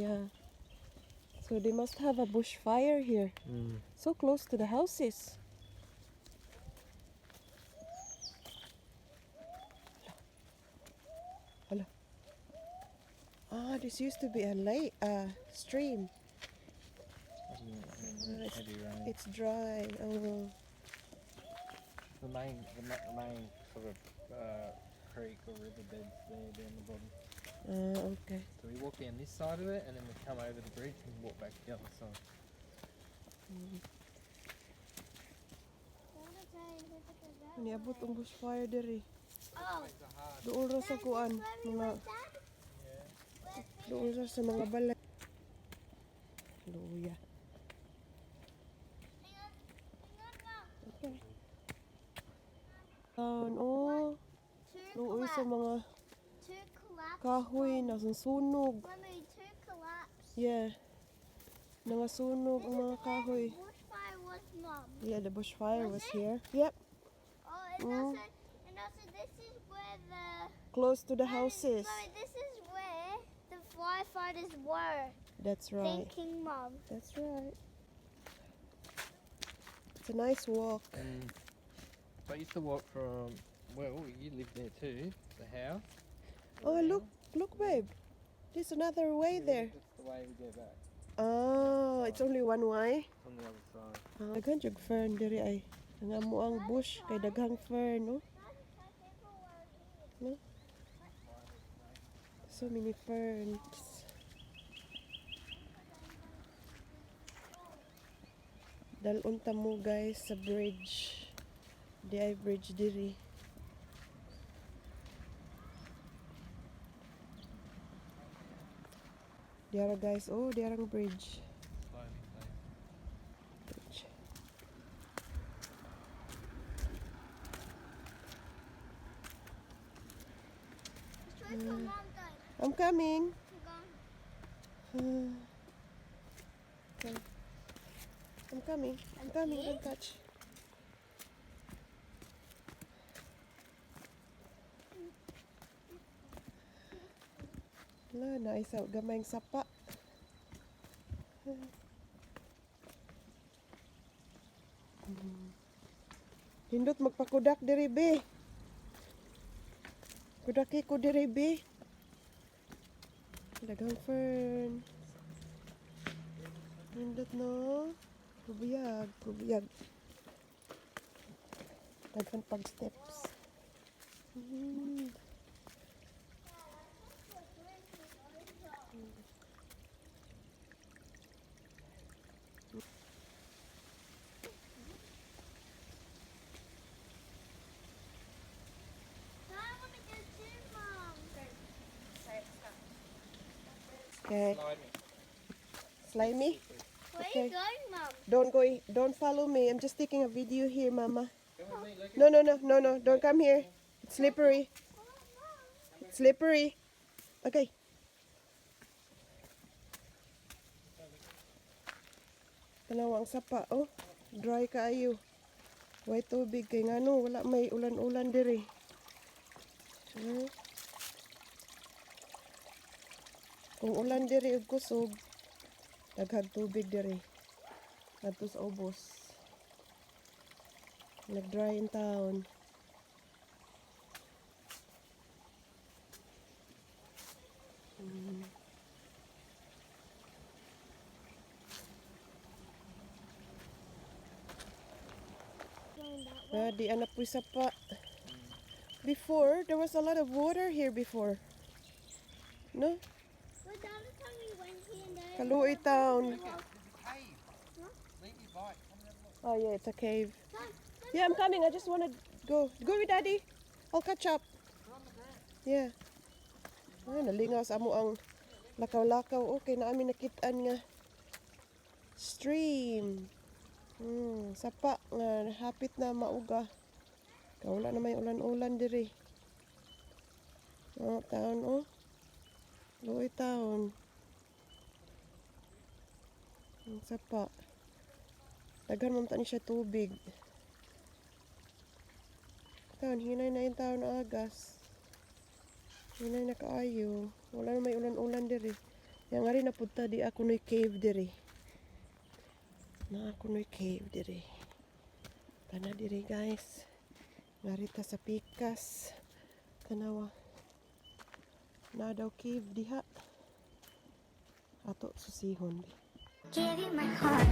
Yeah. So they must have a bushfire here. So close to the houses. Hala. Ah, this used to be a lake, a stream. Ah, Heavy rain. it's dry. Oh. The main sort of creek or river beds there down the bottom. Ah, okay. So we walk down this side of it and then we come over the bridge and walk back the other side. Niabot ang bushfire diri. Oh, Duol ra sa kuan, mga duol ra sa mga balay. Luya. Okay. Oh, luoy sa mga Two collapse. Kahoy na sunog. Mommy, two collapse. Yeah. Nangasunog ang mga kahoy. Bushfire was, Mom. Yeah, the bushfire was Was it? Here. Yep, Oh, and also this is where the close to the houses. Mommy, this is where the firefighters were. That's right. Thinking, Mom. That's right. It's a nice walk. So I used to walk from, well, you lived there too, the house. Oh, look, look, babe. There's another way there. That's the way we go back. Ah, it's only one way. It's on the other side. Ah, daghan jud fern diri ay. Ang amo ang bush kay daghang fern, no? No? So many ferns. Dal-on ta mo, guys, sa bridge. Di ay bridge diri. Diara, guys, oh, diarang bridge. Slowly, please. Bridge. Let's wait for Mom done. I'm coming. I'm gone. Okay. I'm coming. I'm coming. Don't touch. Wala, naay sa gamayng sapa. Hindot magpakudak diri, be. Kudaki ko diri, be. Daghang fern. Nindot, no? Kubuyag, kubuyag. Daghan pag steps. I want to go too, Mom. Okay. Slide me. Slimy? Where are Okay. you going, Mom? Don't go, don't follow me. I'm just taking a video here, Mama. Come with me, Lucas. No. Don't come here. It's slippery. It's slippery. Okay. Tanawa ang sapa, oh. Dry kaayo. Way tubig kay ngano, wala may ulan-ulan diri. Kung ulan diri ug kusog, daghang tubig diri. Adto sa ubos. Nag-dry in town. Going that way. Ah, di ana po sapa. Before, there was a lot of water here before. No? But the other time we went here and there. Kaluoy town. There's a cave. Leave your bike. Come and have a look. Oh yeah, it's a cave. Come, Yeah, I'm coming. I just wanna go. Go with Daddy. I'll catch up. We're on the ground. Yeah. Ay, nalingaw sa amo ang lakaw-lakaw. Okay, na amin nakitaan nga stream. Sapa nga hapit na mauga. Kawala na may ulan-ulan diri. Oh, town, oh. Luoy town. Ang sapa. Daghan man ta ni siya tubig. Taon, hinay na yung taon agas. Hinay na kaayo. Wala na may ulan-ulan diri. Yang nga rin napunta di ako no'y cave diri. Na ako no'y cave diri. Tana diri, guys. Ngarita sa pikas. Tanawa. Na daw cave diha. Ato susihon. Give you my heart.